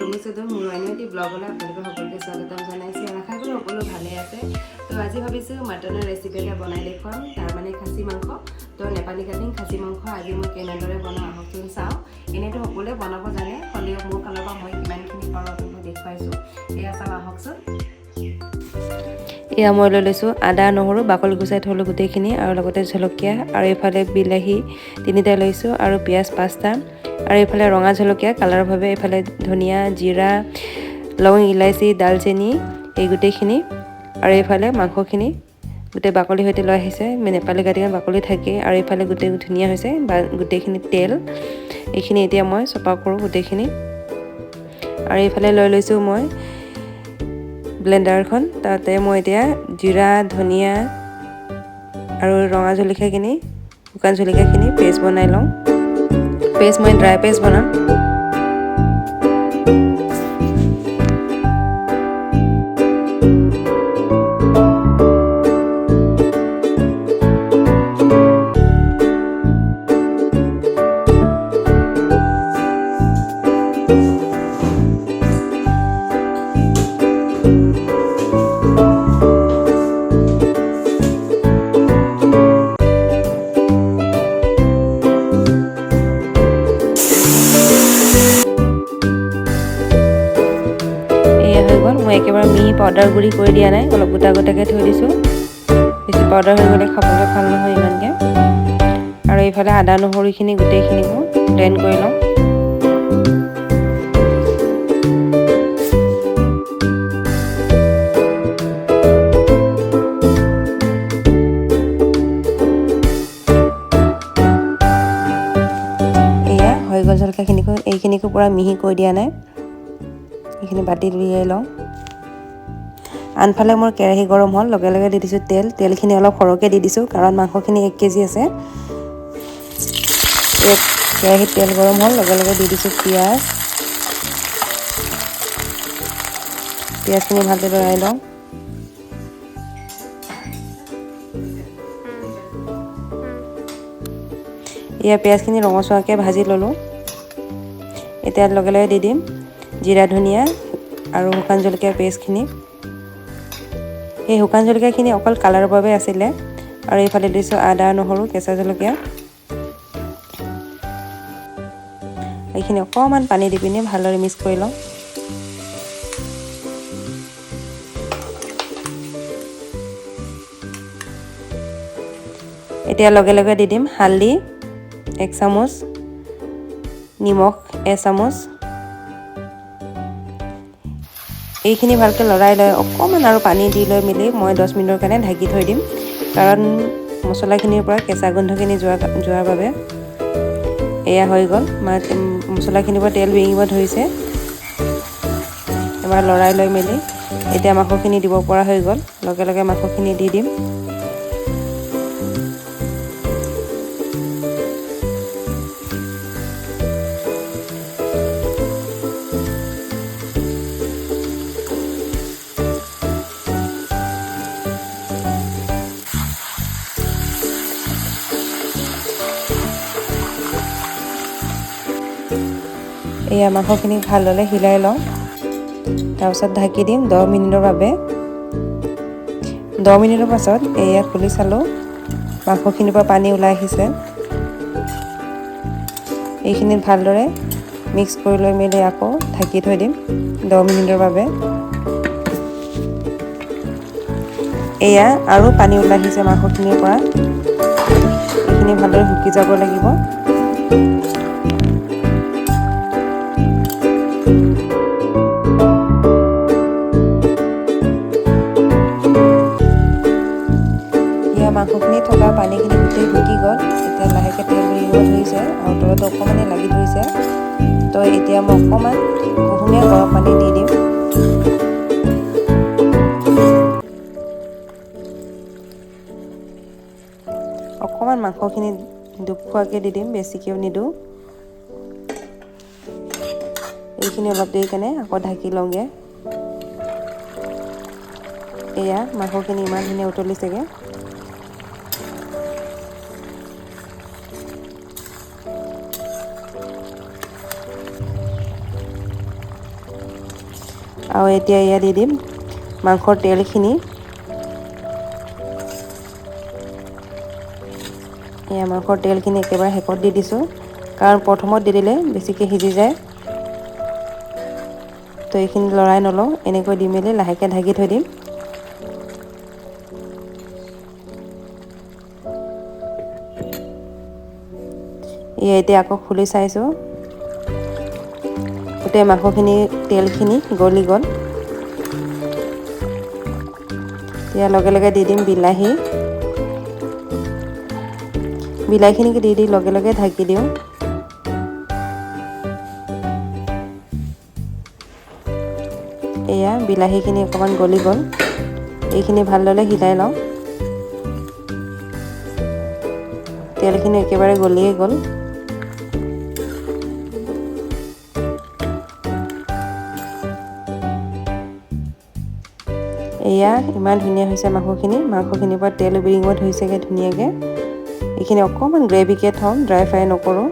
টুমি চৌধুৰী। মোৰ অন্য এটি ব্লগলৈ আপোনালোকে সকলোকে স্বাগতম জনাইছোঁ আৰু আশা কৰোঁ সকলো ভালে আছে। তো আজি ভাবিছোঁ মাটনৰ ৰেচিপি এটা বনাই দেখুৱাম, তাৰমানে খাচী মাংস। তো নেপালী কাটিং খাচী মাংস আজি মই কেনেদৰে বনাওঁ, আহকচোন চাওঁ। এনেইতো সকলোৱে বনাব জানে, হ'লেও মোৰ ফালৰ পৰা মই কিমানখিনি পাৰোঁ আপোনালোকক দেখুৱাইছোঁ। এয়া চাওঁ আহকচোন। এয়া মই লৈ লৈছোঁ আদা, নহৰু, বাকলি গুচাই থ'লোঁ গোটেইখিনি আৰু লগতে জলকীয়া আৰু এইফালে বিলাহী 3টা লৈছোঁ আৰু পিঁয়াজ 5টা আৰু এইফালে ৰঙা জলকীয়া কালাৰৰ বাবে, এইফালে ধনিয়া, জিৰা, লং, ইলাচি, ডালচেনি এই গোটেইখিনি আৰু এইফালে মাংসখিনি গোটেই বাকলিৰ সৈতে লৈ আহিছে। নেপালী কাটিঙত বাকলি থাকেই। আৰু এইফালে গোটেই ধুনীয়া হৈছে বা গোটেইখিনি তেল, এইখিনি এতিয়া মই চপা কৰোঁ গোটেইখিনি। আৰু এইফালে লৈ লৈছোঁ মই ব্লেণ্ডাৰখন, তাতে মই এতিয়া জিৰা, ধনিয়া আৰু ৰঙা জলকীয়াখিনি, শুকান জলকীয়াখিনি পেষ্ট বনাই লওঁ। পেষ্ট মই ড্ৰাই পেষ্ট বনাম। এয়া হৈ গ'ল। মই একেবাৰে মিহি পাউডাৰ গুড়ি কৰি দিয়া নাই, অলপ গোটা গোটাকৈ থৈ দিছোঁ। বেছি পাউডাৰ হৈ গ'লে খাবলৈ ভাল নহয় ইমানকৈ। আৰু এইফালে আদা নহৰুখিনি গোটেইখিনিকো ব্লেণ্ড কৰি লওঁ। এয়া হৈ গ'ল। জলকীয়াখিনিকো এইখিনিকো পূৰা মিহি কৰি দিয়া নাই, এইখিনি বাতিত উলিয়াই লওঁ। আনফালে মোৰ কেৰাহী গৰম হ'ল, লগে লগে দি দিছোঁ তেল। তেলখিনি অলপ সৰহকৈ দি দিছোঁ, কাৰণ মাংসখিনি 1 কেজি আছে। কেৰাহীত তেল গৰম হ'ল, লগে লগে দি দিছোঁ পিঁয়াজ। পিঁয়াজখিনি ভালকৈ লৰাই লওঁ। এয়া পিঁয়াজখিনি ৰঙচুৱাকৈ ভাজি ল'লোঁ। এতিয়া লগে লগে দি দিম জিৰা, ধনিয়া আৰু শুকান জলকীয়া পেষ্টখিনি। সেই শুকান জলকীয়াখিনি অকল কালাৰৰ বাবে আছিলে। আৰু এইফালে দিছোঁ আদা, নহৰু, কেঁচা জলকীয়া। এইখিনি অকণমান পানী দি পিনি ভালদৰে মিক্স কৰি লওঁ। এতিয়া লগে লগে দি দিম হালধি 1 চামুচ, নিমখ 1 চামুচ। এইখিনি ভালকৈ লৰাই লৈ অকণমান আৰু পানী দি লৈ মেলি মই 10 মিনিটৰ কাৰণে ঢাকি থৈ দিম, কাৰণ মছলাখিনিৰ পৰা কেঁচা গোন্ধখিনি যোৱাৰ বাবে। এয়া হৈ গ'ল, মছলাখিনিৰ পৰা তেল বিঙিব ধৰিছে। এবাৰ লৰাই লৈ মেলি এতিয়া মাংসখিনি দিব পৰা হৈ গ'ল। লগে লগে মাংসখিনি দি দিম। এয়া মাংসখিনি ভালদৰে হিলাই লওঁ, তাৰপিছত ঢাকি দিম 10 মিনিটৰ বাবে। 10 মিনিটৰ পাছত এয়া খুলি চালোঁ, মাংসখিনিৰ পৰা পানী ওলাই আহিছে। এইখিনিত ভালদৰে মিক্স কৰি লৈ মেলি আকৌ ঢাকি থৈ দিম 10 মিনিটৰ বাবে। এয়া আৰু পানী ওলাই আহিছে মাংসখিনিৰ পৰা। এইখিনি ভালদৰে শুকি যাব লাগিব। মাংসখিনি থকা পানীখিনি গোটেই শুকি গ'ল। এতিয়া লাহেকৈ তেল এৰিব ধৰিছে আৰু তলত অকণমানে লাগি ধৰিছে। তো এতিয়া মই অকণমান কুহুমীয়া গৰম পানী দি দিম। অকণমান মাংসখিনি ডুব খোৱাকৈ দি দিম, বেছিকৈও নিদিওঁ। এইখিনি অলপ দেৰি কাৰণে আকৌ ঢাকি লওঁগৈ। এয়া মাংসখিনি ইমান ধুনীয়া উতলিছেগৈ। আৰু এতিয়া এয়া দি দিম মাংসৰ তেলখিনি। এয়া মাংসৰ তেলখিনি একেবাৰে শেষত দি দিছোঁ, কাৰণ প্ৰথমত দি দিলে বেছিকৈ সিজি যায়। তো এইখিনি লৰাই নলওঁ, এনেকৈ দি মেলি লাহেকৈ ঢাকি থৈ দিম। এয়া এতিয়া আকৌ খুলি চাইছোঁ, গোটেই মাংসখিনি তেলখিনি গলি গ'ল। এতিয়া লগে লগে দি দিম বিলাহী। বিলাহীখিনিকে দি দি লগে লগে ঢাকি দিওঁ। এয়া বিলাহীখিনি অকণমান গলি গ'ল, এইখিনি ভালদৰে সিজাই লওঁ। তেলখিনি একেবাৰে গলিয়ে গ'ল। এয়া ইমান ধুনীয়া হৈছে মাংসখিনি। মাংসখিনিৰ পৰা তেল বিৰিঙিব ধৰিছেগৈ ধুনীয়াকৈ। এইখিনি অকণমান গ্ৰেভিকে থওঁ, ড্ৰাই ফ্ৰাই নকৰোঁ।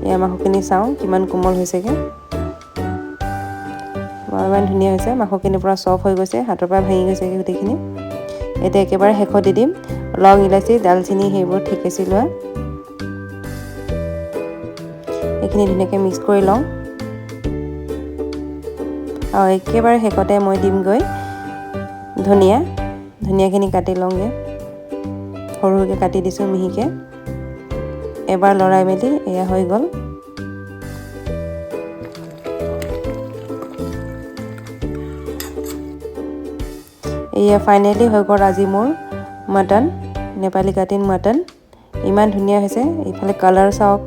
এয়া মাংসখিনি চাওঁ কিমান কোমল হৈছেগৈ, ইমান ধুনীয়া হৈছে। মাংসখিনি পূৰা চফ্ট হৈ গৈছে, হাতৰ পৰা ভাঙি গৈছেগৈ গোটেইখিনি। এতিয়া একেবাৰে শেষত দি দিম লং, ইলাচি, ডালচেনি সেইবোৰ থেকেচি লোৱা। এইখিনি ধুনীয়াকৈ মিক্স কৰি লওঁ। আৰু একেবাৰে শেষতে মই দিমগৈ ধনিয়া। ধনিয়াখিনি কাটি লওঁগৈ, সৰু সৰুকৈ কাটি দিছোঁ মিহিকৈ। এবাৰ লৰাই মেলি এয়া হৈ গ'ল। এয়া ফাইনেলি হৈ গ'ল আজি মোৰ মটন, নেপালী কাটিং মটন। ইমান ধুনীয়া হৈছে, এইফালে কালাৰ চাওক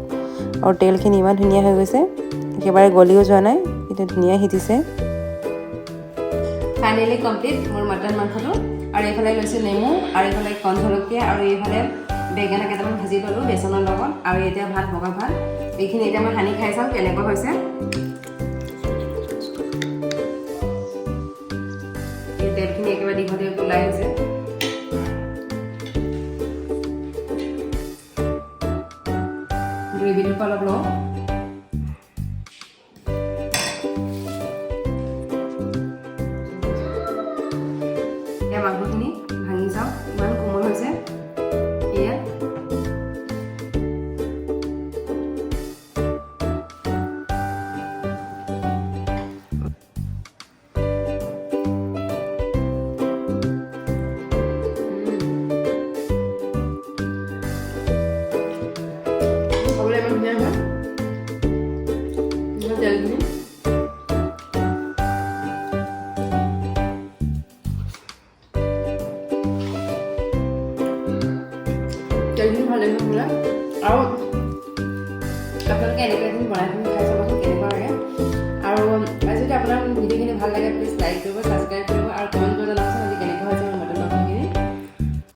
আৰু তেলখিনি ইমান ধুনীয়া হৈ গৈছে, একেবাৰে গলিও যোৱা নাই, কিন্তু ধুনীয়া সিজিছে। ফাইনেলি কমপ্লিট মোৰ মটন মাংসটো। আৰু এইফালে লৈছোঁ নেমু, আৰু এইফালে কণ জলকীয়া, আৰু এইফালে বেঙেনা কেইটামান ভাজি ল'লোঁ বেচনৰ লগত। আৰু এতিয়া ভাত, বগা ভাত। এইখিনি এতিয়া মই সানি খাই চাওঁ কেনেকুৱা হৈছে। এই তেলখিনি একেবাৰে দীঘল দীঘলকৈ ওলাই আহিছে। গ্ৰেভিটোৰ পৰা অলপ লওঁ। এতিয়া মাংসখিনি ভাঙি চাওঁ, ইমান কোমল হৈছে। এয়া খাবলৈ ইমান ধুনীয়া হয় তেলখিনি। তেলখিনি ভাল লাগিছে বোলে। আৰু আপোনালোকে এনেকৈ এদিন বনাই পিনি খাই চাবচোন কেনেকুৱা লাগে। আৰু যদি আপোনাৰ ভিডিঅ'খিনি ভাল লাগে, প্লিজ লাইক কৰিব, ছাবস্ক্ৰাইব কৰিব।